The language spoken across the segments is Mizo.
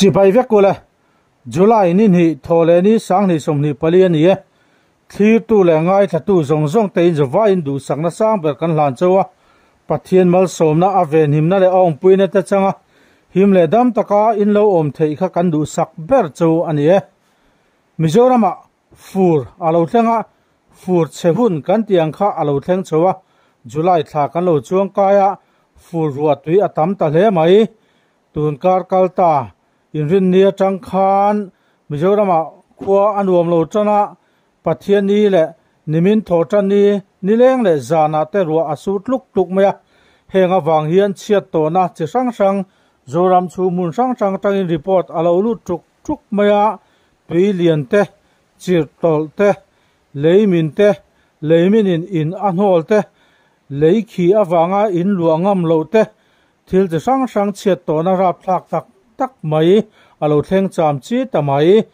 Chibai vek ule, July ni hnih thaw leh ni sanghnih 24 a ni e. Thlirtu leh ngaithlatu zawng zawng te in zavaiin duhsakna sang ber kan hlan chauh a, Pathian malsawmna a venhimna leh a awmpuina te changa him leh dam taka in lo awm theih kha kan duhsak ber chu a ni e. Mizoramah fur a lo thleng a, fur chhe hun kan tih ang kha a lo thleng chho a, July thla kan lo chuang kai a, fur ruah tui a tam ta hle mai. Tun kar kal ta inrinni atang khan Mizoramah khua a nuam lo tan a, Pathianni leh nimin thawh tan ni nileng leh zanah te ruah a sur tluk tluk mai a. Heng avang hian chhiat tawhna chi hrang hrang Zoram chhung hmun hrang hrang atangin report a lo lut tuk tuk mai a, tui lian te, chirh tawlh te, leimin te, leiminin in a hnawl te, lei khi avanga in luah ngam loh te, Thil chi hrang hrang chhiat tawhna rapthlak tak tak mai a lo thleng cham chi ta mai.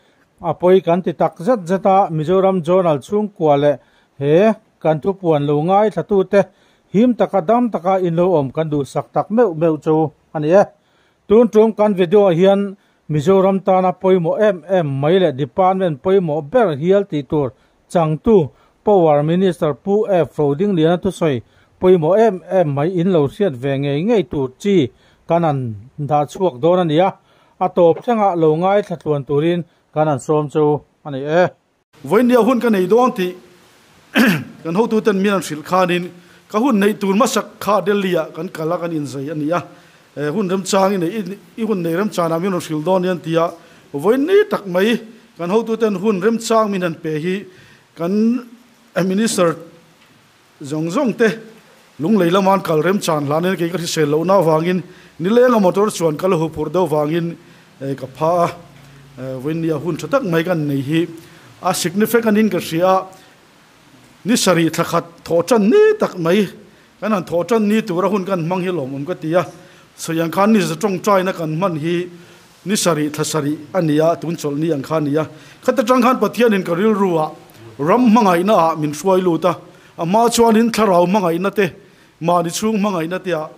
A pawi kan ti tak zet zet a, Mizoram Journal chhungkua leh he kan thupuan lo ngaithlatute him taka dam taka in lo awm kan duhsak tak meuh meuh chu a ni e. Tun tum kan video ah hian Mizoram tana pawimawh em em mai leh department pawimawh ber hial tih tur Changtu, Power Minister Pu F. Rodingliana thusawi pawimawh em em mai in lo hriat ve ngei ngei tur chi kan han dah chhuak dawn a ni a, a tawp thlengah lo ngaithla tluan turin kan han sawm chu a ni e. Vawinia hun ka nei dawn tih kan hotuten min an hrilh khanin ka hun neih tur hmasak kha Delhi-ah kan kal a, kan inzai a ni a. Hun remchang i neih i hun nei remchanah min rawn hrilh dawn nia an ti a, vawiin ni tak mai kan hotuten hun remchang min han pe hi kan Minister zawng zawng te lunglei lama an kal remchan hlanin kei ka hrisel lohna avangin nilenga motor chuan ka la huphurh deuh vangin ka pha a, vawiin nia hun tha tak mai kan nei hi a significant in ka hria a. Ni sarih thla khat thawh tan ni tak mai, kan han thawh tan ni tura hun kan hmang hi lawmawm ka ti a, sawi ang khan ni za tawngtaina kan hman hi ni sarih thla sarih a ni a, tun chawlh ni ang kha a ni a. Khata tang khan Pathianin ka rilru ah ram hmangaihna ah min hruai lut a, a hma chuanin thlarau hmangaihna te, mahni chhung hmangaihna te ah,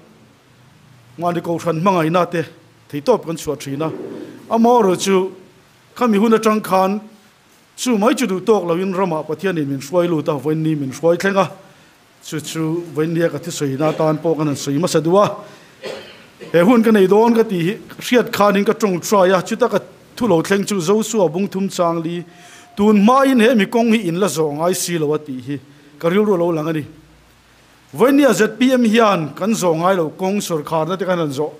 mahni kohhran hmangaihna te theitawp kan chhuah thin a. Amaherawhchu khami hun atang khan Chu mai chu duh tawk loin ramah Pathianin min hruai lut a, vawiinni min hruai thleng a, chu chu vawiinnia ka thusawiina atan pawh kan han sawi hmasa duh a. He hun ka nei dawn ka tih hi hriat khanin ka tawngtai a, chuta ka thu lo thleng chu Josua bung thum chang li, tun hmain he mi kawng hi in la zawh ngai si lo a tih hi ka rilru a lo lang a ni. Vawiinnia zpm hian kan zawh ngai lo kawng sawrkharna te kan han zawh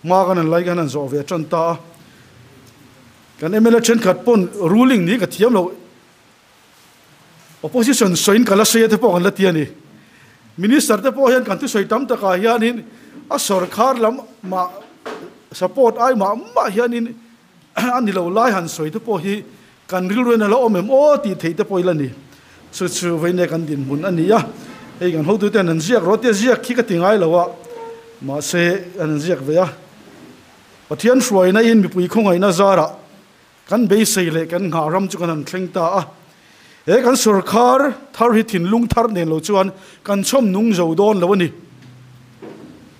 hma kan han lai kan han zawh ve tan ta a. Kan mla thenkhat pawn ruling ni ka thiam lo, opposition sawiin ka la sawi a te pawh kan la ti a ni. Minister te pawh hian kan thusawi tam takah hianin a sorkar lam mah support ai mah mah hianin a ni lo lai han sawi te pawh hi kan rilru in a la awm em aw tih theih te pawh i la ni. Chu chu vawiin kan dinhmun a ni a, hei kan hotute an han ziak rawh tia ziak khi ka ti ngai lo a, mahse an han ziak ve a. Pathian hruaina in mipui khawngaihna zarah kan beisei leh kan nghah ram chu kan han thleng ta a. He kan sorkar thar hi thinlung thar nen lo chuan kan chhawm nung zo dawn lo a ni.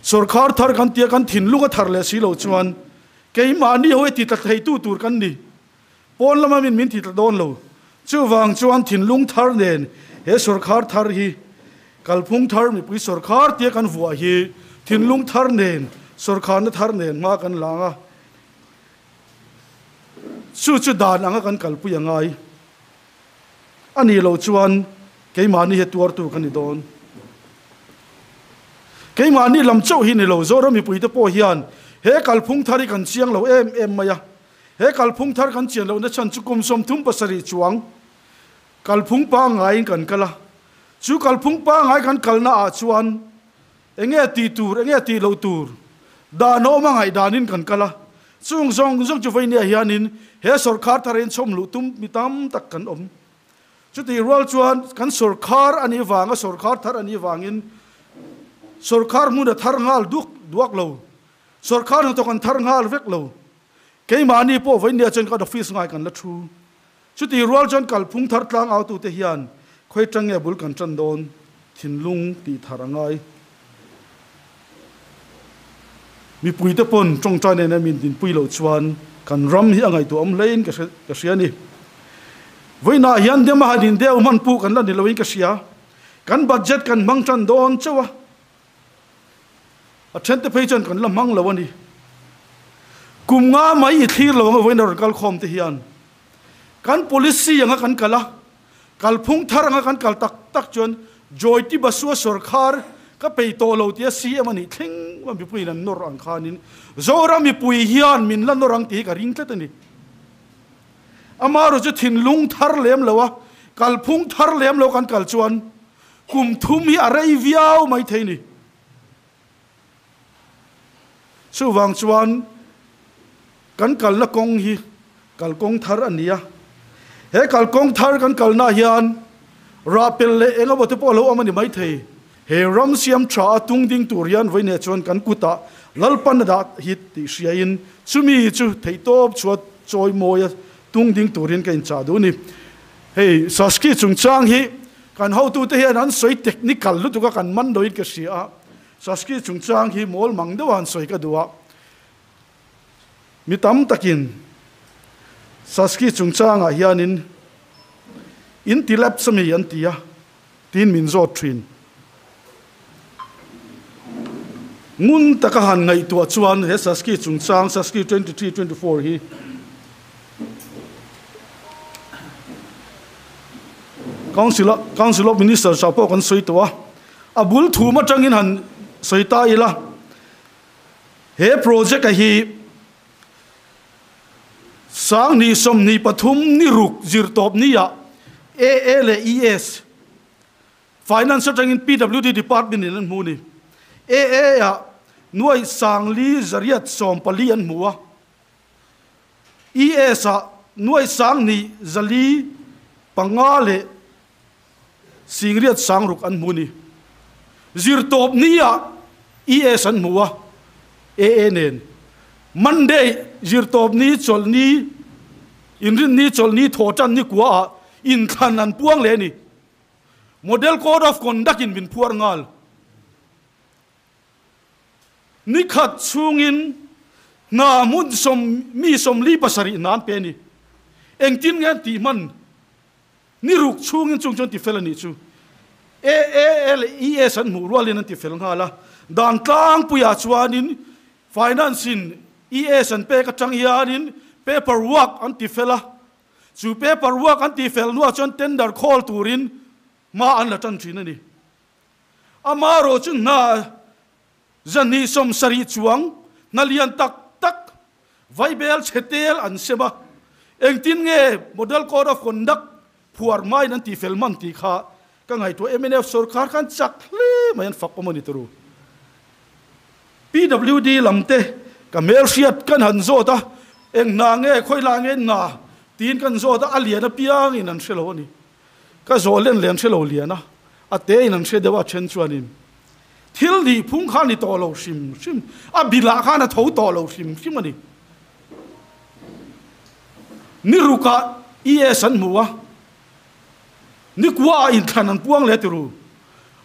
Sorkar thar kan tia kan thinlung a thar leh si lo chuan keimahni ho hi ti tla theitu tur kan ni. Pawn lama min min ti tla dawn lo. Chuvang chuan thinlung thar nen he sorkar thar hi kalphung thar mipui sorkar tia kan vuah hi thinlung thar nen sorkarna thar nen hma kan lang a. Chu chu dan anga kan kalpui a ngai. A nih loh chuan keimahni hi tuartu kan ni dawn. Keimahni lam chauh hi ni lo, Zoram mipuite pawh hian he kalphung thar hi kan chiang lo em em mai a. He kalphung thar kan chian lohna chhan chu kum 37 chuang kalphung pangngaiin kan kal a. Chu kalphung pangngai kan kalna ah chuan enge tih tur, enge tih loh tur dan a awm a ngaihdanin kan kal a. Chung zawng zawng chu vawinia hianin he sawrkhar thar in chhawm luh tum mi tam tak kan awm. Chutih rual chuan kan sawrkhar a nih vanga sawrkhar thar a nih vangin sawrkhar hmun a thar nghal duk duak lo. Sawrkhar hnathawk an thar nghal vek lo. Keimahni pawh vawinia chuan kan office ngai kan la thu. Chutih rual chuan kalphung thar tlang autute hian khawi tang nge bul kan tan dawn thinlung tih thar a ngai. Mipuite pawn tawngtai nena min dinpui loh chuan kan ram hi a ngaihtuah awm hlein ka ka hria a ni. Vawiinah hian dem a han indeu hman puk an la ni loin ka hria. Kan budget kan hmang tan dawn chauh a, a thente phei chuan kan la hmang lo a ni. Kum nga mai i thlir lo anga vawiin a rawn kal khawm te hian kan policy anga kan kal a, kalphung thar anga kan kal tak tak chuan Joyti Basua sawrkhar ka pei tawh lo tia CM a nih thleng a mipuiin an nawr ang khanin Zoram mipui hian min la nawr ang tih hi ka ring tlat a ni. Amaherawh chu thinlung thar lem lo a, kalphung thar lem lo kan kal chuan kum thum hi a rei viau mai thei ni. Chuvang chuan kan kalna kawng hi kalkawng thar a ni a, he kalkawng thar kan kalna hian rahpel leh eng emaw te pawh a lo awm a ni mai thei. He ram siam tha a tung ding tur hian vawiineh chuan kan kutah Lalpan a dah hi tih hriain chumi chu theihtawp chhuah chawi mawi a tung ding turin ka inchah duh a ni. Hei Saski chungchang hi kan hotute hian an sawi technical lutuk a kan man loin ka hria a, Saski chungchang hi mawl mang deuha an sawi ka duh a, mi tam takin Saski chungchangah hianin in ti lapse ami an ti a. Tiin min zawt thin. Ngun taka han ngaihtuah chuan he Saski chungchang, Saski 23, 24 hi Council Council of Ministers ah pawh kan sawi tawh a, a bul thum atangin han sawi ta ila, he project a hi Sanghnih 23 ni ruk zirtawp nia AA leh ES Finance atangin PWD Department in an hmu a ni. AA ah nuai sangli zariat 14 an hmu a, ES ah nuai sanghnih zali panga leh singriat sangruk an hmu a ni. Zirtawp nia ES an hmu a, AA nen. Monday zirtawp ni chawlhni, inrinni chawlhni thawhtan ni kuaah inthlan an puang leh a ni. Model Code of Conduct in min phuar nghal. Ni khat chhungin hna hmun sawm mi 47 hna an pe a ni. Engtin nge an tih hman? Ni ruk chhungin chung chuan tifel a nih chu. AA leh ES an hmuh rualin an tifel nghal a. Dan tlangpuiah chuanin Finance in ES an pek atang hianin paper work an tifel a. Chu paper work an tifel hnuah chuan tender call turin hma an la tan thin a ni. Amaherawh chu hna 270 chuang hna lian tak tak vaibel chhe tel an sem a, engtin nge Model Code of Conduct phuar hmain an tihfel hman tih kha ka ngaihtuah. Mnf sorkar khan chak hle mai an fak awm a ni turu. PWD lam te ka hmelhriat kan han zawt a, eng hna nge khawi lah nge hna tiin kan zawt a, a lian apiangin an hre lo a ni. Ka zawh len leh an hre lo lian a, a te in an hre deuh a then chuanin thil nih phung kha a ni tawh lo hrim hrim, a bilah khan a tho tawh lo hrim hrim a ni. Ni rukah ES an hmu a, ni kuaah inthlan an puang leh tiru.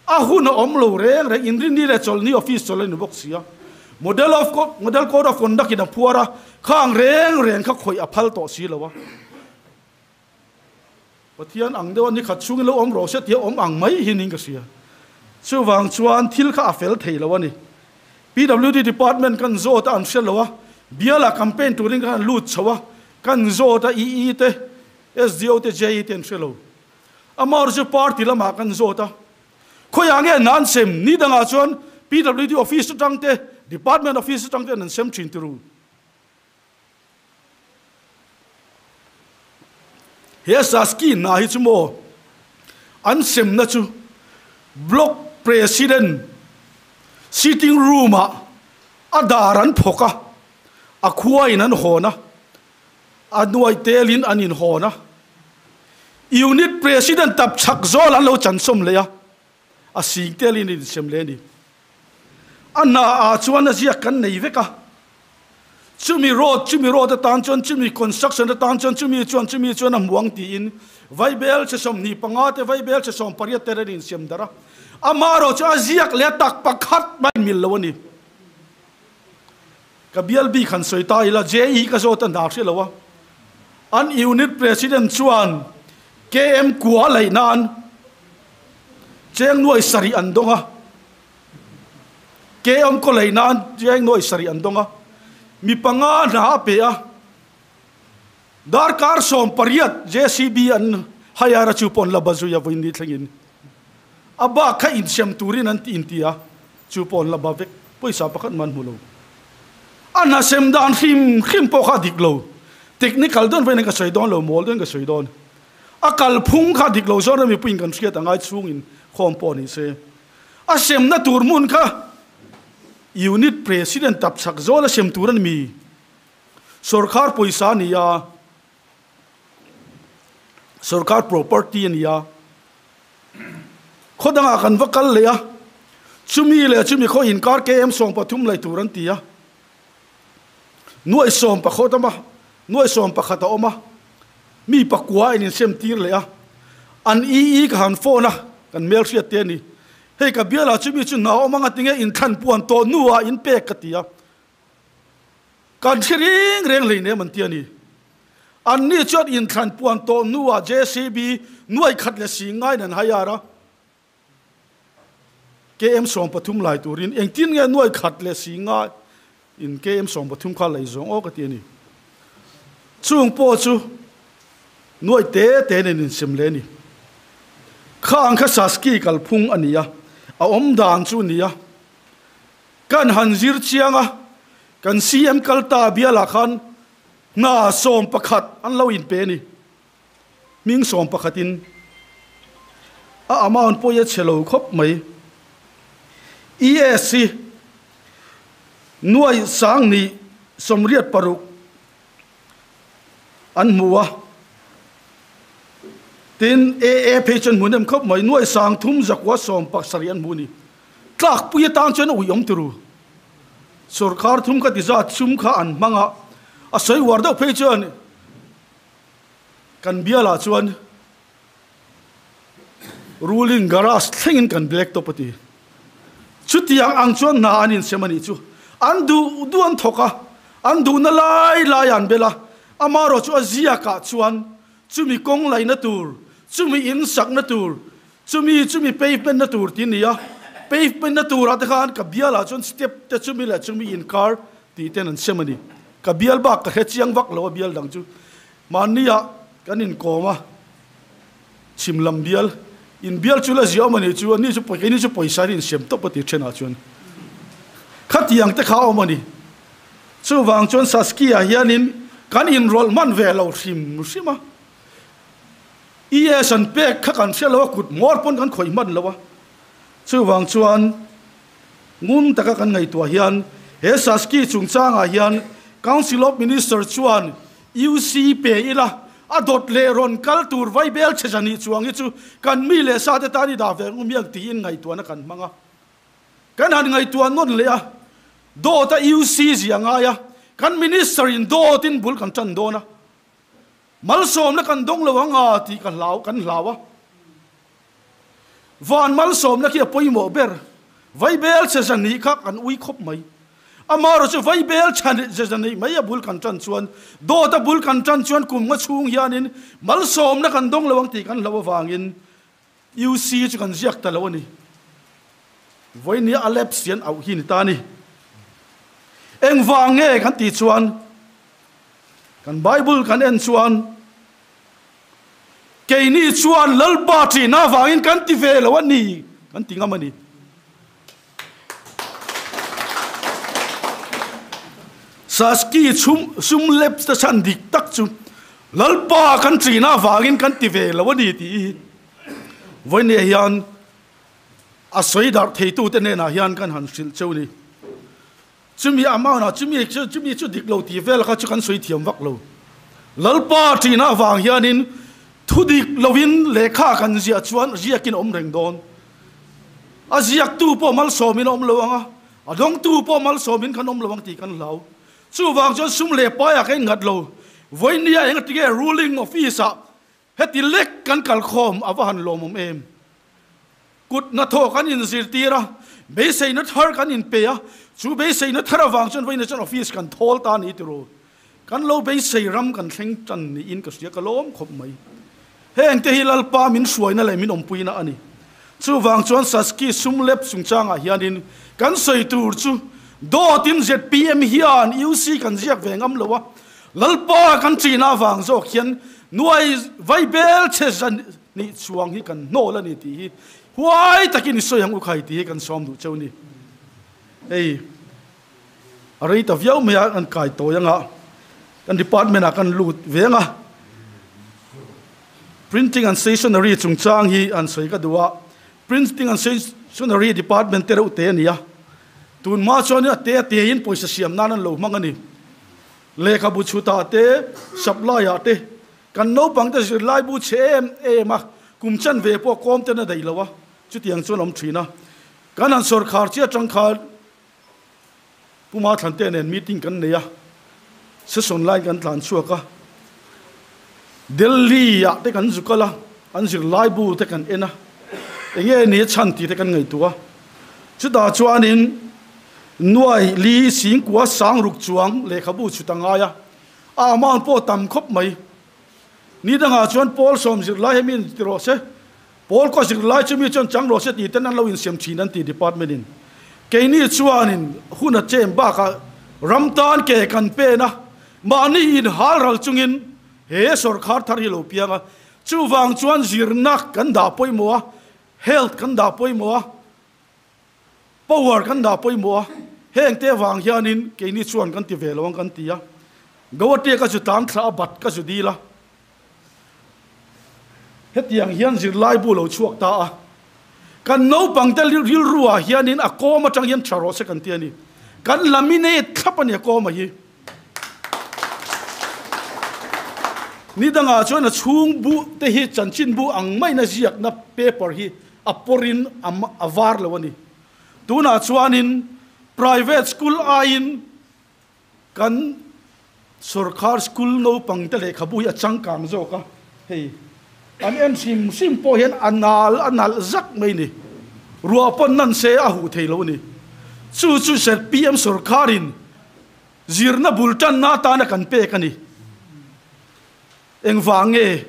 A hun a awm lo reng reng, inrinni leh chawlhni office chawlh a ni bawk si a. Model of Model Code of Conduct in a phuar a, khang reng reng kha khawih a phal tawh si lo a. Pathian ang deuh a ni khat chhungin lo awm rawh se tia awm ang mai hi niin ka hria. Chuvang chuan thil kha a fel thei lo a ni. PWD department kan zawt a an hre lo a, bialah campaign turin kan han lut chho a, kan zawt a EE te, SDO te, JE te an hre lo. Amaherawhchu chu party lamah kan zawt a, khawiah nge hna an sem? Ni dangah chuan PWD office atang te, department office atang te an sem thin tiru. He Saski hna hi chu maw an semna chu Block President sitting room ah a dar an phawk a, a khua in an hawn a, a nuai tel in an in hawn a, Unit President tap chhak zawl an lo chansawm leh a, a sing tel in a insem leh a ni. A hna ah chuan a ziak kan nei vek a, chumi road chumi road atan chuan chumi construction atan chuan chumi chuan chumi chuan a hmuang tiin vaibel che 25 te vaibel che 18 te ren insiam darh a, amaherawh chu a ziak leh a tak pakhat mai mil lo a ni. Ka bial bik han sawi ta ila, JE ka zawt a hna hre lo a. An unit president chuan KM kua laih nan cheng nuai sarih an dawng a. KM kaw laih nan cheng nuai sarih an dawng a. Mi panga hna a pe a. Darkar 18 JCB an hire a chu pawh an la ba zui a vawiin ni thlengin. A bak kha insiam turin an inti a, chu pawh an la ba vek. Pawisa pakhat man hmu lo. A hna sem dan hrim hrim pawh kha a dik lo. Technical dawn vawiin ka sawi dawn lo, mawl dawn ka sawi dawn. A kalphung kha a dik lo zawng rem mipuiin kan hriat a ngai chhungin khawm pawh ni se. A semna tur hmun kha Unit President tapchhak zawl a sem tur a ni mi? Sorkar pawisa a ni a, sorkar property a ni a, khaw dangah kan va kal leh a, chumi leh chumi khaw inkar KM 13 lei tur an ti a, nuaih sawm pakhat a awm a, nuaih sawm pakhat a awm a, mi pakua in insem tir leh a, an EE ka han phone a, kan hmelhriat te a ni, hei ka bialah chumi chu hna awm anga tinge inthlan puan tawh hnuah in pek ka ti a. Kan hre reng reng hleinem an ti a ni. Anni chuan inthlan puan tawh hnuah JCB nuai khat leh si ngaiin an hire a. KM 13 lai turin engtin nge nuai khat leh si ngai in KM 13 kha lei zawng aw ka ti a ni. Chung pawh chu nuai te te nen insem leh a ni. Kha ang kha Saski kalphung a ni a, a awmdan chu a ni a. Kan han zir chiang a, kan CM kal ta bialah khan hna 11 an lo inpe a ni. Hming 11 in a amount pawh hi a chhe lo khawp mai. ES hi nuai 1086 an hmu a, tin AA phei chuan hmu nem khawp mai, nuai 3917 an hmu a ni. Tlakpui atan chuan a ui awm turu. Sorkar thum kha ti zat sum kha an hmang a, a sawi uar deuh phei chuan kan bialah chuan ruling garage thlengin kan black top a ti. Chutiang ang chuan hna an insem a nih chu. An duh duh an thawk a, an duhna lai lai an bel a, amaherawh chu a ziakah chuan chumi kawng laihna tur, chumi insakna tur, Chumi chumi pavement na tur tih a ni a, pavement na turah te khan ka bialah chuan step te chumi leh chumi inkar tih ten an sem a ni. Ka bial bak ka hre chiang vak lo a bial dang chu. Mahnia kan inkawm a, chhim lam bial, in bial chu la zia awm a ni chu, ani chu keini chu pawisa hi insiam tawp a ti thenah chuan khatiang te kha a awm a ni. Chuvang chuan Saskia hianin kan inrawlh hman ve lo hrim hrim a. ES an pek kha kan hria lo a, kut hmawr pawn kan khawih hman lo a. Chuvang chuan ngun taka kan ngaihtuah hian he Saski chungchangah hian Council of Minister chuan UC pe ila a dawt leh rawn kal tur vaibel chhe zani chuang hi chu kan mi leh sa te tan i dah ve ngum hiang tiin ngaihtuahna kan hmang a. Kan han ngaihtuah nawn leh a, dawt a UC zia ngai a, kan Minister in dawtin bul kan tan dawn a. Malsawmna kan dawng lo ang a tih ka hlau, kan hlau a. Van malsawmna khi a pawimawh ber. Vaibel che zahnih kha kan ui khawp mai. Amaherawh chu vaibel che zahnih mai a bul kan tan chuan, dawt a bul kan tan chuan kum nga chhung hianin malsawmna kan dawng lo ang tih kan hlauh avangin UC chu kan ziak ta lo a ni. Vawinia a lapse hian auh hi ni ta a ni. Engvang nge kan tih chuan Kan Bible kan en chuan keini chuan Lalpa ṭihna avangin kan ti ve lo a ni kan ti ngam a ni. Saski chhum sum lep te chhan dik tak chu Lalpa kan ṭihna avangin kan ti ve lo a ni tih hi vawinia hian a sawi darh theitute hnenah hian kan han hrilh cheu ni. Chumi amount ah chumi chu chumi chu dik lo tih vel kha chu kan sawi thiam vak lo. Lalpa ṭihna avang hianin thu dik loin lehkha kan ziah chuan ziakin a awm reng dawn. A ziaktu pawh malsawmin a awm lo ang a, a dawngtu pawh malsawmin kan awm lo ang tih kan hlau. Chuvang chuan sum leh paiah ka innghat lo. Vawinia engati nge ruling office ah heti lek kan kalkhawm a va han lawmawm em? Kut hnathawh kan inzirtir a, beiseina thar kan inpe a, chu beiseina thar avang chuan vawiinah chuan office kan thawl ta a ni tiraw? Kan lo beisei ram kan thleng tan niin ka hria, ka lawm khawp mai. Heng te hi Lalpa min hruaina leh min awmpuina a ni. Chuvang chuan Saski sum lep chungchangah hianin kan sawi tur chu dawtin zpm hian UC kan ziak ve ngam lo a, Lalpa kan ṭihna avang zawk hian nuai vaibel che zan nih chuang hi kan hnawl a ni tih hi huai takin i sawi ang u khai tih hi kan sawm duh cheu ni. Hei a rei ta viau mai a, kan kai tawi anga kan department ah kan lut ve anga printing and stationery chungchang hi an sawi ka duh a, printing and stationery department te reuh te a ni a, tun hma chuan a te a te in pawisa siam nan an lo hmang a ni. Lehkhabu chhutah te, supply ah te Kan naupangte zirlai bu chhe em em a, kum chan ve pawh kawm ten a daih lo a, chutiang chuan a awm thin a. Kan han sawrkhar chiah atang khan Pu Mathlan te nen meeting kan nei a, session line kan tlan chhuak a, Delhi ah te kan zu kal a, an zirlai bu te kan en a, enge ni a chhan tih te kan ngaihtuah a. Chutah chuanin nuai li singkua sangruk chuang lehkhabu chhut a ngai a, A amount pawh tam khawp mai. Ni dangah chuan Paul sawm zirlai hemi in ti rawh se, Paul kaw zirlai chu mi chuan chang rawh se tih ten an lo insiam thin an ti department in. Keini chuanin hun a chem bakah ram tan ke kan pen a, mahni in hal ral chungin he sawrkhar thar hi lo piang a, chuvang chuan zirna kan dah pawimawh a, health kan dah pawimawh a, Power kan dah pawimawh a, heng te vang hianin keini chuan kan ti ve lo ang kan ti a. Guwahati ka zu tlang thla a, bat ka zu dil a. Hetiang hian zirlai bu lo chhuak ta a. Kan naupang te rilru ah hianin a kawm atang hian tha rawh se kan ti a ni. Kan laminate thlap a ni a kawm a hi. Ni dangah chuan a chhung bu te hi chanchin bu ang maiin a ziakna paper hi a pawrin a var lo a ni. Tunah chuanin private school aiin kan sorkar school naupang te lehkhabu hi a changkang zawk a, hei an en hrim hrim pawh hian a nal a nalh zak mai ni. Ruah pawn nan se a huh thei lo a ni. Chu chu zpm sorkarin zirna bul tanna atana kan pek a ni. Engvang nge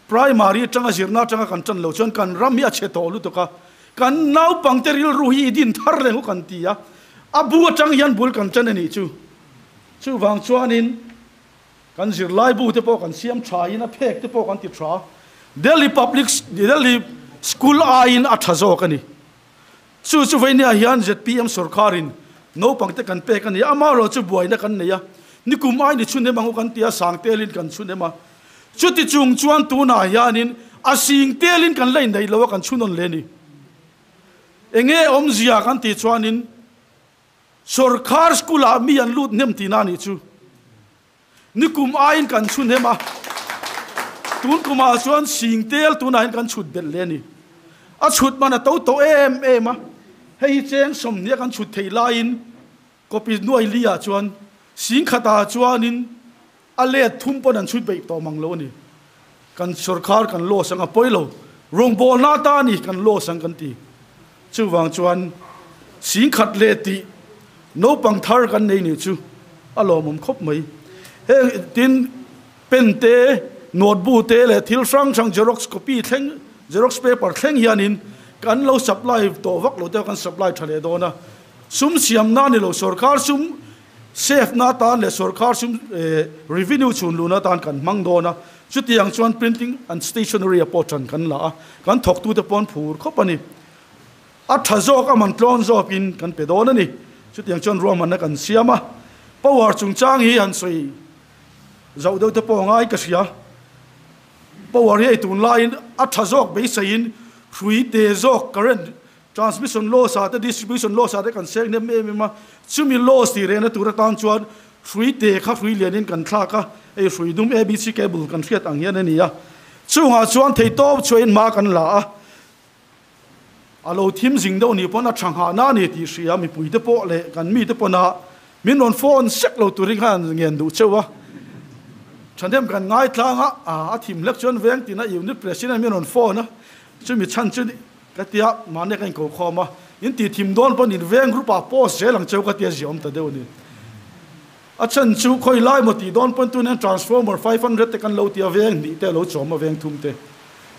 Primary atanga zirna atanga kan tan lo chuan kan ram hi a chhe tawh lutuk a, kan naupangte rilru hi i din thar reng u kan ti a, a bu atang hian bul kan tan a nih chu. Chuvang chuanin kan zirlai bu te pawh kan siam tha in a phek te pawh kan ti tha. Delhi Public Delhi School aiin a tha zawk a ni. Chu chu veinia hian zpm sorkarin naupangte kan pek a ni a, amaherawhchu buaina kan nei a, nikum ai ni chhun em ang u kan ti a, sang telin kan chhun em a. Chuti chung chuan tunah hianin a sing telin kan la indaih lo a, kan chhun awn le ni. Enge awmzia kan tih chuanin sorkar school ah mi an lut hnem tihna a nih chu. Nikum aiin kan chhun hem a, tun kumah chuan sing tel tunah hian kan chhut belh le a ni. A chhut man a to tawh em em a, hei hi cheng sawmhnih a kan chhut theih laiin Copy nuai li ah chuan sing khatah chuanin a let thum pawn an chhut beih tawh mang lo a ni. Kan sorkar kan loss ang a pawi lo. Rawngbawlna ata a ni kan loss ang kan ti. Chuvang chuan sing khat leh tih naupang thar kan nei nih chu a lawmawm khawp mai. Heng tin pen te, notebook te leh thil hrang hrang xerox copy thleng, xerox paper thleng hianin kan lo supply tawh vak lo te kan supply tha leh dawn a. Sum siamna a ni lo, sorkar sum save na atan leh sorkar sum revenue chhun luhna atan kan hmang dawn a, chutiang chuan printing and stationery ah pawh ṭan kan la a, kan thawktute pawh an phur khawp a ni. A ṭha zawk a man tlawn zawkin kan pe dawn a ni. Chutiang chuan ruahmanna kan siam a, power chungchang hi han sawi zauh deuh te pawh a ngai ka hria. Power hi ei tunlaiin a ṭha zawk beiseiin hrui te zawk current Transmission loss ah te distribution loss ah te kan seng hnem em em a, chumi loss tih rehna tur atan chuan hrui te kha hrui lianin kan thlak a, hei hrui dum ABC cable kan hriat ang hian a ni a, chungah chuan theihtawp chhuahin hma kan la a, a lo thim zing deuh nih pawn a tha nghahna a ni tih hria mipui te pawh leh kan mite pawn a min rawn phone sek lo turin khan an ngen duh cheu a, thahnem kan ngaitlang a, a thim hlek chuan veng tina unit president min rawn phone a, chumi chhan chu. Ka tia, mahni ka inko khawm a, in ti thim dawn pawn in veng group ah post zel ang cheu ka tia ziah awm ta deuh a ni. A chhan chu khawi lai maw tih dawn pawn tun hian transformer 500 te kan lo ti a, veng hnih te a lo chawm a, veng thum te.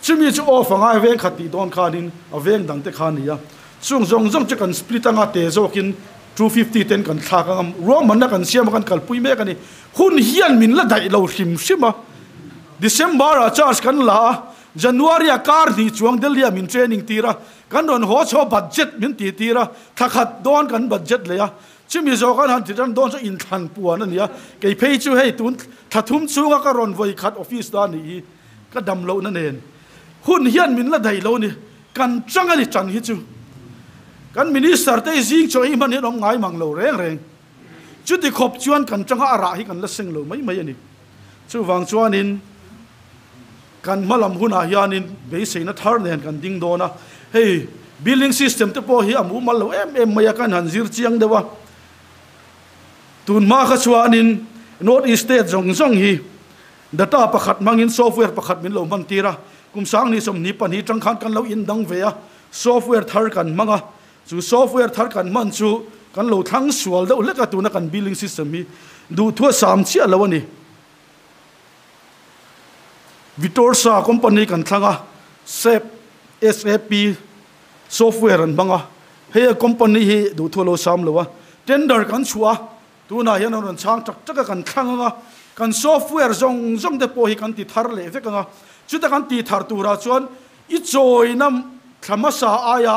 Chumi chu off a ngai veng khat tih dawn khanin a veng dang te kha a ni a. Chung zawng zawng chu kan split anga te zawkin 250 ten kan thlak anga ruahmanna kan siam a kan kalpui mek a ni. Hun hian min la daih lo hrim hrim a. December ah charge kan la a, January ah kar hnih chuang Delhi ah min training tir a, kan rawn haw chho budget min tih tir a, thla khat dawn kan budget leh a. Chumi zawh kan han ti tan dawn chu inthlan puan a ni a, kei phei chu hei tun thla thum chhunga ka rawn vawi khat office ta a nih hi ka dam lohna nen hun hian min la daih lo a ni. Kan chang a ni tan hi chu kan minister te zing chaw ei hman hian awm ngai mang lo reng reng. Chuti khawp chuan kan changa a rah hi kan la seng lo mai mai a ni. Chuvang chuanin kan hmalam hunah hianin beiseina thar nen kan ding dawn a, hei billing system te pawh hi a mumal lo em em mai a, kan han zir chiang deuh a. Tun hma kha chuanin North East state zawng zawng hi data pakhat hmangin software pakhat min lo hman tir a, kum sang 22 tang khan kan lo indang ve a, software thar kan hmang a, chu software thar kan hman chu kan lo thlang sual deuh hlek a, tuna kan billing system hi duhthua sam chiah lo a ni. Vitorsa company kan thlang a, SAP, SAP, software an hmang a, hei a company hi duhthua lo sam lo a, tender kan chhuah a, tunah hian an rawn chhang tak tak a, kan thlang ang a, kan software zawng zawng te pawh hi kan ti thar leh vek ang a, chuta kan ti thar turah chuan i chawina thla hmasa aia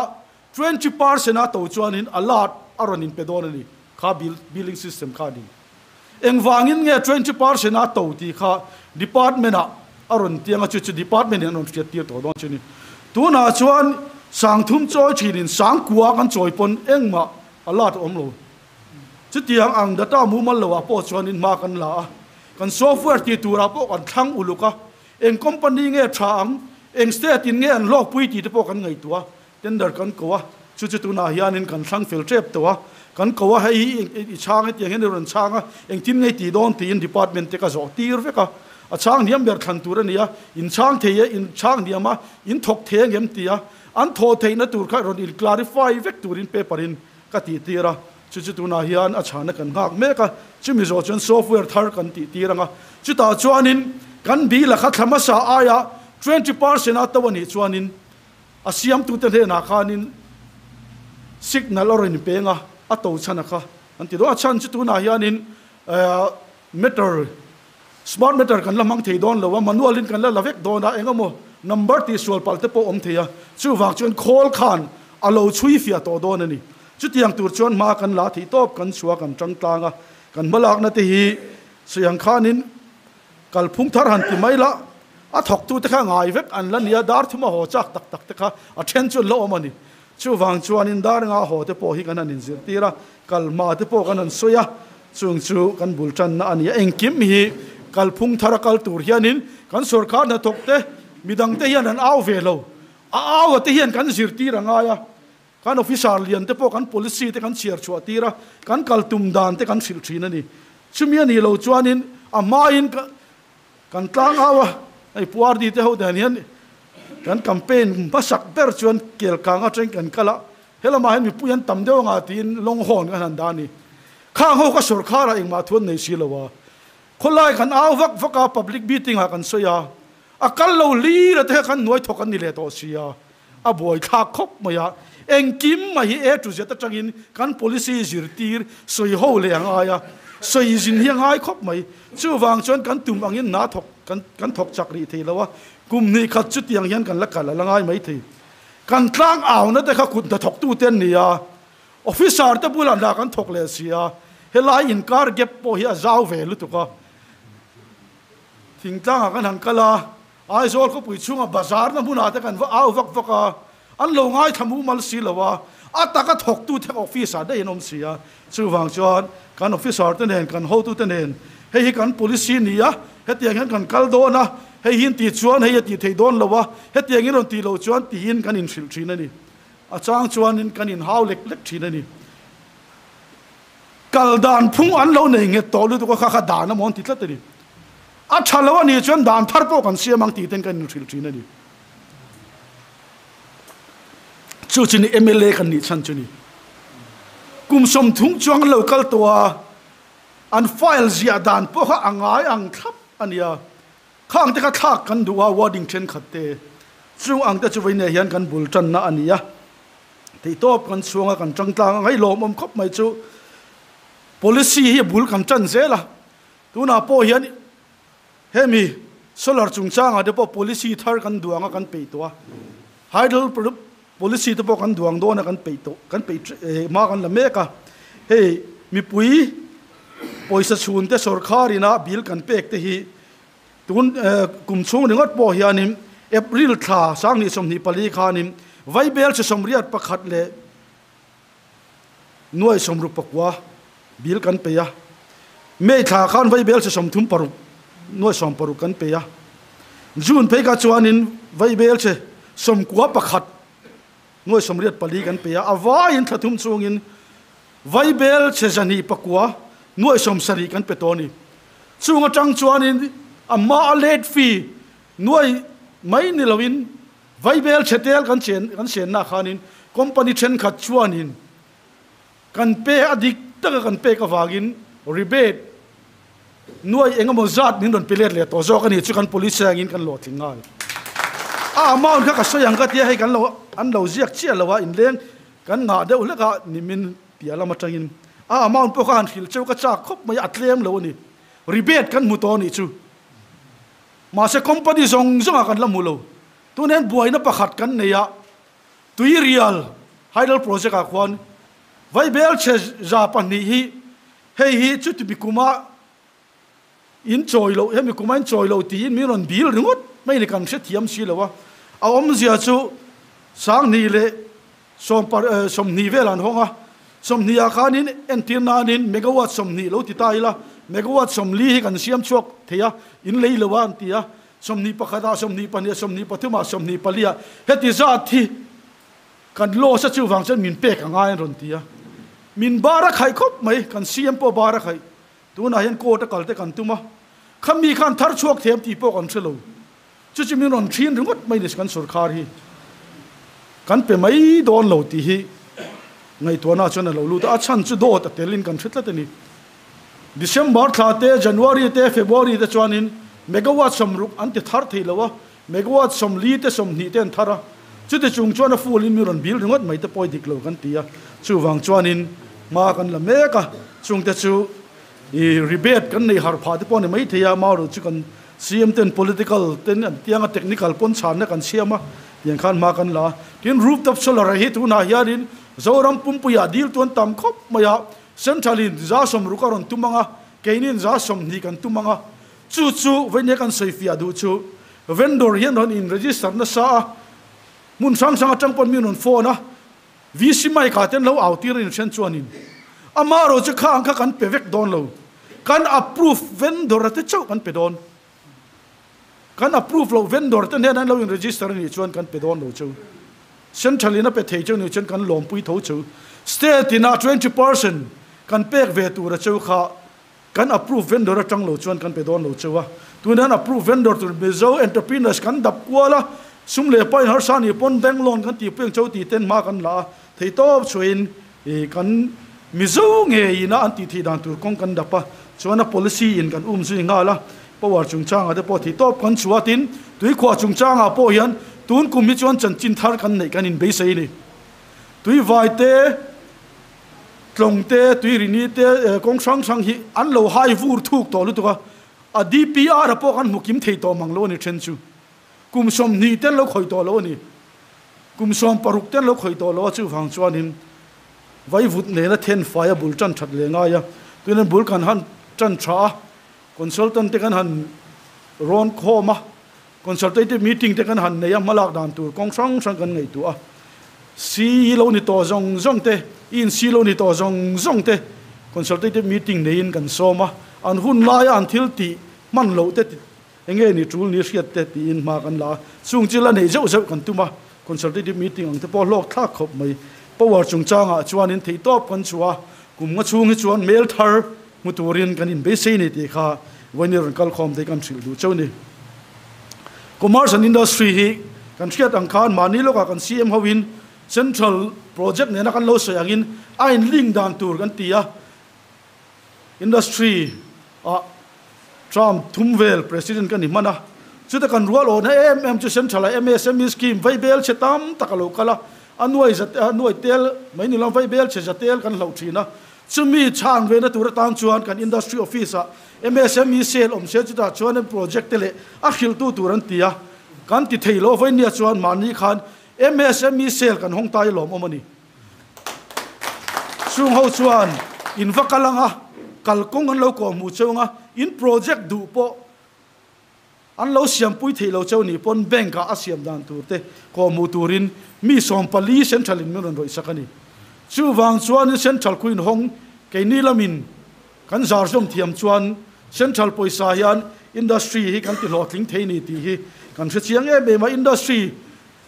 20% a to chuanin alert a rawn inpe dawn a ni, kha billing system kha a ni. Engvangin nge 20% a to tih kha department ah a rawn tiang a, chu chu department in an rawn hriat tir tawh dawn chu a ni. Tunah chuan sangthum chawi thinin sangkua kan chawi pawn engmah alert a awm lo. Chutiang ang data mumal lo ah pawh chuanin hma kan la a, kan software tih turah pawh kan thlang uluk a, eng company nge tha ang, eng state in nge an hlawkpui tih te pawh kan ngaihtuah a, Tender kan ko a, chu chu tunah hianin kan thlang fel tep tawh a, kan ko a, hei i chhang hetiang hian i rawn chhang a, engtin nge i tih dawn tiin department te ka zawh tir vek a, a chhang hniam ber thlan tur a ni a, in chhang thei e, in chhang hniam a, in thawk thei ang em ti a, an thawh theihna tur kha rawn in clarify vek turin paper in ka tih tir a, chu chu tunah hian a chhana kan nghak mek a, chumi zawh chuan software thar kan tih tir ang a, chutah chuanin kan bill a kha thla hmasa aia 20% a to a nih chuanin A siamtute hnenah khanin signal a rawn peng a, a to chhan a kha an ti dawn. A chhan chu tunah hianin meter, smart meter kan la hmang thei dawn lo a, manual in kan la la vek dawn a, eng emaw number tihsual palh te pawh awm thei a, chuvang chuan khawl khan a lo chhui fiah tawh dawn a ni. Chutiang tur chuan hma kan la theih tawp, kan chhuah kan tang tlang a, kan hmalakna te hi sawiang khanin Kalphung thar han ti mai la, a thawktute kha ngai vek an la nia, dar thuma haw chak tak tak te kha a then chu an la awm a ni. Chuvang chuanin dar nga haw te pawh hi kan han inzirtir a, kalhma te pawh kan han sawi a, chung chu kan bul tanna a ni a. Engkim hi kalphung thara kal tur hianin kan sorkar hnathawk te, midang te hian an au ve lo, a au a te hian kan zirtir a ngai a, kan officer lian te pawh kan policy te kan chhiar chhuah tir a, kan kal tum dan te kan hrilh thin a ni. Chumi a nih loh chuanin a hmain kan tlang au a, hei Pu RD te ho dan hian kan campaign hmasak ber chuan Kelkang atangin kan kal a, helamah hian mipui an tam deuh anga tiin Longhorn kan han dah a ni. Khang ho kha sorkharah engmah thu an nei si lo a, khawlai kan au vak vak a, public meeting ah kan sawi a, a kal lo hlir a te kha kan hnuai thawk an ni leh tawh si a. A buaithlak khawp mai a, engkim mai hi A to Z atangin kan policy zirtir sawi ho leh a ngai a, sawi zin hi a ngai khawp mai. Chuvang chuan kan tum angin hna thawk kan kan thawk chak rih thei lo a, kum hnih khat chutiang hian kan la kal a la ngai mai thei. Kan tlang auna te kha kut hnathawktute an ni a, officer te bulah hna kan thawk leh si a, helai inkar gap pawh hi a zau ve lutuk a, thingtlangah kan han kal a, Aizawl khawpui chhunga bazar na hmunah te kan va au vak vak a, an lo ngaithla mumal si lo a, a taka thawktu te office ah daih an awm si a, chuvang chuan kan officer te nen kan hotu te nen hei hi kan policy ni a, hetiang hian kan kal dawn a, hei hi in tih chuan hei a tih theih dawn lo a, hetiang in rawn tih loh chuan tiin kan inhrilh thin a ni. A chang chuanin kan inhau lek lek thin a ni. Kal dan phung an lo nei nghet tawh lutuk a, kha kha dan a maw an ti tlat a ni. A tha lo a nih chuan dan thar pawh kan siam ang tih ten kan inhrilh thin a ni. Chu chu ni mla kan nih chhan chu ni. Kum 30 chuang an lo kal tawh a, an file ziah dan pawh kha a ngai ang thlap a nia. Khang te kha thlak kan duh a, wording thenkhat te. Chung ang te chu vawiin ah hian kan bul tanna a ni a. Theihtawp kan chhuang a, kan tangtlang a, ngailawmawm khawp mai chu policy hi bul kan tan zel a. Tunah pawh hian hemi solar chungchangah te pawh policy thar kan duang a kan peih tawh a, hydel policy te pawh kan duang dawn a kan peih tawh kan peih hma kan la mek a. Hei mipui pawisa chhun te sorkar ina bill kan pek te hi tun kum chhung ringawt pawh hianin April thla 2024 khanin Vaibel chi 81 leh Nuai 69 bill kan pe a, May thla khan Vaibel chi 36 nuai 60 kan pe a, June phei kha chuanin Vaibel chi 91 nuai 84 kan pe a, a vaiin thla thum chungin Vaibel chi 209 nuai 70 kan pe tawh a ni. Chung atang chuanin a hma a late fee nuai mai ni loin Vaibel chhe tel kan chen kan senna khanin company thenkhat chuanin kan pe a dik taka kan pek avangin rebate nuai eng emaw zat min rawn pe let leh tawh zawk a ni chu kan police angin kan hlawhtling nghal. A amount kha ka sawi ang ka tia hei kan lo an lo ziak chiah lo a inleng kan ngah deuh hlek a nimin piah lam atangin a amount pawh kha han hrilh cheu ka chak khawp mai a tlem lo a ni rebate kan hmu tawh a nih chu. Mahse company zawng zawngah kan la hmu lo. Tun hian buaina pakhat kan nei a, Tuirial Hydel Project ah khuan Vaibel chhe 200 hi hei hi chuti mi kuma in chawi loh, hemi kuma in chawi loh tiin min rawn dil ringawt mai ni kan hrethiam si lo a. A awmzia chu 2000 leh 20 vel an hawng a, 20 ah khanin entir nanin megawatt 20 lo ti ta ila, megawatt 40 hi kan siam chhuak thei a, in lei lo a an ti a, 21 ah, 22 ah, 23 ah, 24 ah heti zat hi kan loss a chuvang chuan min pek a ngai an rawn ti a, min bar a khaih khawp mai, kan CM pawh bar a khaih, tunah hian court a kal te kan tum a, khami khan thar chhuak thiam tih pawh kan hre lo. Chu chu min rawn thin ringawt mai ni kan sorkar hi kan pe mai dawn lo tih hi ngaihtuahna chuan a lo lut a, a chhan chu dawt a telin kan hre tlat a ni. December thla te, January te, February te chuanin megawatt 60 an ti thar thei lo a, megawatt 40 te 20 te an thar a, chuti chung chuan a full in min rawn bil ringawt mai te pawi dik lo kan ti a, chuvang chuanin hma kan la mek a, chungte chu i rebate kan nei har phah te pawh a ni maithei a, marawh chu kan CM ten political ten an tiang a, technical pawn chhanna kan siam a, tiang khan hma kan la a. Tin, rooftop solar hi tunah hianin Zoram pumpuiah dil tuan tam khawp mai a, Central in 60% a rawn tum ang a, keini in 20% kan tum ang a. Chu chu vawinia kan sawi fiah duh chu vendor hian rawn in register nasa a, hmun hrang hrang atang pawn mi rawn phone a, VC mic ah ten lo au tir a inhren chuanin amaherawh chu kha ang kha kan pe vek dawn lo, kan approve vendor a te chauh kan pe dawn, kan approve loh vendor te hnen an lo in register a nih chuan kan pe dawn lo cheu, central in a pe thei cheu nih chuan kan lawmpui tho cheu, state in a 20% kan pek ve tur a cheu kha kan approve vendor atang lo chuan kan pe dawn lo cheu a, tunah hian approve vendor tur Mizo entrepreneurs kan dap kual a, sum leh pain harsa nih pawn bank loan kan tih peng cheu tih ten hma kan la a, theihtawp chhuahin ih kan Mizo ngeiin a an tih theih dan tur kawng kan dap a, chuan a policy in kan um zui nghal a, power chungchangah te pawh theihtawp kan chhuah tin tuikhuah chungchangah pawh hian tun kum hi chuan chanchin thar kan neih kan inbeisei a ni. Tuivai te. Tlawng te, Tuirini te, kawng hrang hrang hi an lo hai vur thuk tawh lutuk a, a DPR a pawh kan hmu kim thei tawh mang lo a ni then chu. Kum 20 te an lo khawih tawh lo a ni. Kum 60 te an lo khawih tawh lo a, chuvang chuanin vaivut nena then fai a bul tan that leh ngai a, tuinan bul kan han tan tha a, consultant te kan han rawn khawm a, Consultative meeting te kan han nei a, hmalak dan tur kawng hrang hrang kan ngaihtuah a. CE lo ni tawh zawng zawng te, INC lo ni tawh zawng zawng te consultative meeting neiin kan sawm a, an hun laia an thil tih hman loh te eng nge ni tul ni hriat te tiin hma kan la a. Chung chu la neih zeuh zeuh kan tum a, consultative meeting ang te pawh hlawk thlak khawp mai. Power chungchangah chuanin theihtawp kan chhuah a, kum nga chhung hi chuan hmel thar Hmu turin kan inbeisei ni tih kha vawiin rawn kal khawm te kan hrilh duh cheu ni. Commerce and Industry hi kan hriat ang khan mahni lawkah kan CM hoin Central project nena kan lo sawi angin a in link dan tur kan ti a. Industry ah term thum vel President ka ni hman a, chuta kan rual awhna em em chu Central ah MSME scheme vaibel chhe tam tak a lo kal a, a nuai za a nuai tel mai ni lo vaibel chhe za tel kan hloh thin a, chumi chhan ve na tur atan chuan kan Industry Office ah MSME cell awm se chutah chuan project te leh a hrilhtu tur an ti a, kan ti thei lo vainia chuan mahni khan MSME cell kan hawng ta i lawmawm a ni. Chung ho chuan in va kal anga, kalkawng an lo kawh hmuh cheu anga, in project duh pawh an lo siampui theih lo cheu nih pawn bank ah a siam dan tur te kawh hmuh turin mi 14 central in min rawn rawih sak a ni. Chuvang chuanin central khu inhawng keini lamin kan zar zawm thiam chuan central pawisa hian industry hi kan ti hlawhtling thei ni tih hi kan hre chiang em em a, industry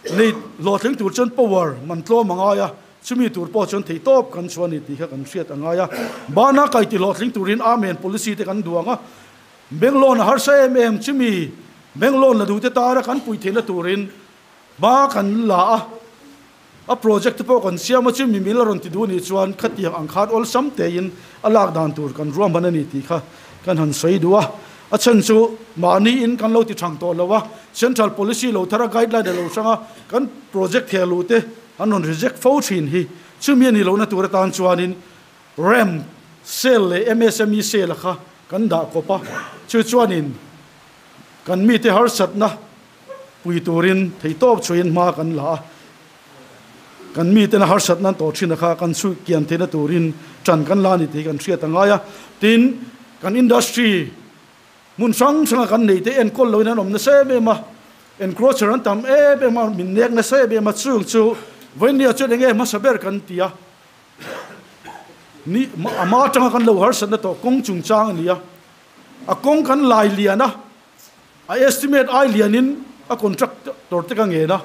Nei hlawhtling tur chuan power man tlawm a ngai a, chumi tur pawh chuan theihtawp kan chhuah a ni tih kha kan hriat a ngai a. Bana kai ti hlawhtling turin Amen policy te kan duang a, bank loan a harsa em em, chumi bank loan la duhte tara kan pui theihna turin ba kan la a, a project te pawh kan siam a, chumi mil a rawn ti duh nih chuan khatiang ang khan awlsam tein a lak dan tur kan ruahman a ni tih kha kan han sawi duh a. A chhan chu mahni in kan lo ti thang tawh lo a, Central Policy lo thar a guideline a lo hrang a, kan project theh luh te an rawn reject fo thin hi. Chumi a nih lohna tur atan chuanin RAM cell leh MSME cell a kha kan dah kawp a, chu chuanin kan mite harsatna pui turin theihtawp chhuiin hma kan la a, kan mitena harsatna an tawh thin a kha kan chhuih kian theihna turin tan kan la a ni tih hi kan hriat a ngai a. Tin, kan industry hmun hrang hranga kan neih te enkawl loin an awm nasa em em a, encroacher an tam em em a, min nek nasa em em a, chung chu vawinia chuan enge hmasa ber kan ti a, ni a hma atanga kan lo harsatna tawh kawng chungchang a ni a, a kawng kan lai lian a, A estimate ai lianin a contractor te ka ngen a,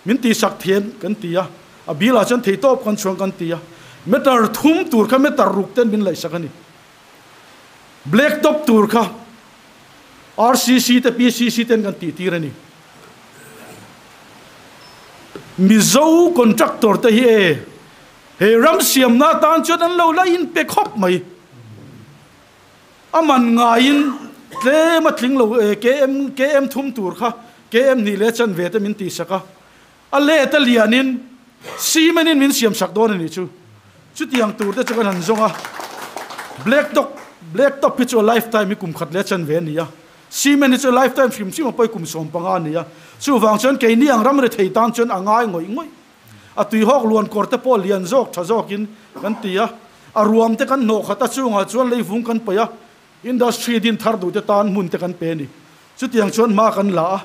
min tihsak thiam kan ti a, a bill ah chuan theitawp kan chhuang kan ti a, meter thum tur kha meter ruk ten min laihsak a ni. Black top tur kha RCC te PCC ten kan tih tir a ni. Mizo contractor te hi e he ram siamna atan chuan an lo la inpe khawp mai. A man ngaiin tlem a tling lo e, KM KM thum tur kha KM hnih leh chanve te min tihsak a, a let a lianin cement in min siamsak dawn a nih chu. Chutiang tur te chu kan han zawng a, black top black top hi chu a life time hi kum khat leh chanve a ni a, cement hi chu a life time hrim hrim a pawi kum 15 a ni a, chuvang chuan keini ang ram rethei tan chuan a ngai ngawih ngawih. A tuihawk luan kawr te pawh lian zawk tha zawkin kan ti a, a ruam te kan hnawh khat a, chungah chuan leivung kan paih a, industry din thar duh te tan hmun te kan pe a ni. Chutiang chuan hma kan la a,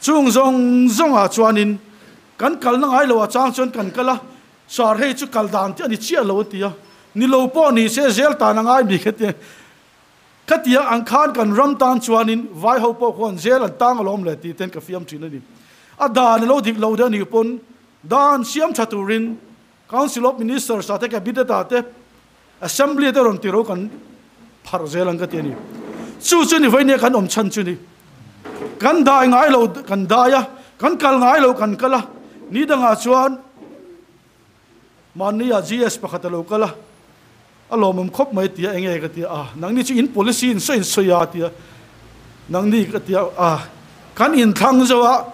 chung zawng zawngah chuanin kan kalna ngai lo a chang chuan kan kal a, sar hei chu kal dan te a ni chiah lo an ti a, ni lo pawh ni se zel tan a ngai mi kha ti Khatiang ang khan kan ram tan chuanin vai ho pawh khuan zel an tang alawm le tih ten ka fiam thin a ni. A dan a lo dik lo deuh anih pawn dan siam tha turin Council of Ministers ah te Cabinet ah te Assembly te rawn ti ro kan pharh zel ang ka ti a ni. Chu chu ni vawinia kan awm chhan chu ni. Kan dai ngai lo kan dai a, kan kal ngai lo kan kal a, ni dangah chuan Mahni ah GS pakhat a lo kal a, a lawmawm khawp mai tia enge ka tia a, nangni chu in policy in sawi in sawi a tia, nangni ka tia a, kan inthlang zo a,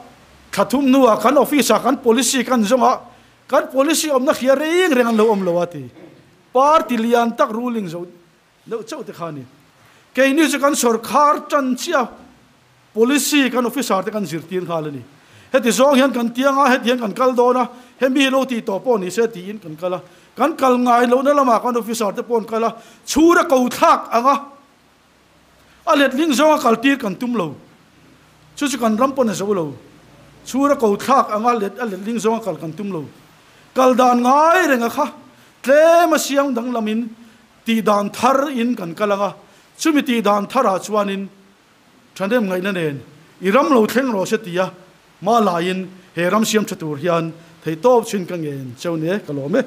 thla thum hnuah kan office ah kan policy kan zawng a, kan policy awmna hria reng reng an lo awm lo a ti. Party lian tak ruling zo deuh chauh te kha a ni. Keini chu kan sorkar tan chiah Policy kan officer te kan zirtir nghal a ni. Heti zawng hian kan tiang a, heti hian kan kal dawn a, hemi hi lo tih tawh pawh ni se tiin kan kal a. Kan kal ngai lohna lamah kan officer te pawh an kal a, chhur a ko thlak ang a, a letling zawnga kal tir kan tum lo. Chu chu kan ram pawn a zo lo. Chhur a ko thlak ang a, a letling zawnga kal kan tum lo. Kal dan ngai reng a kha, tlem a siang danglamin tih dan thar in kan kal ang a, chumi tih dan tharah chuanin Thahnem ngaihna nen i ram lo thleng rawh se tia hma laiin he ram siam tha tur hian theihtawp chhin ka ngen cheu ne ka lawm e.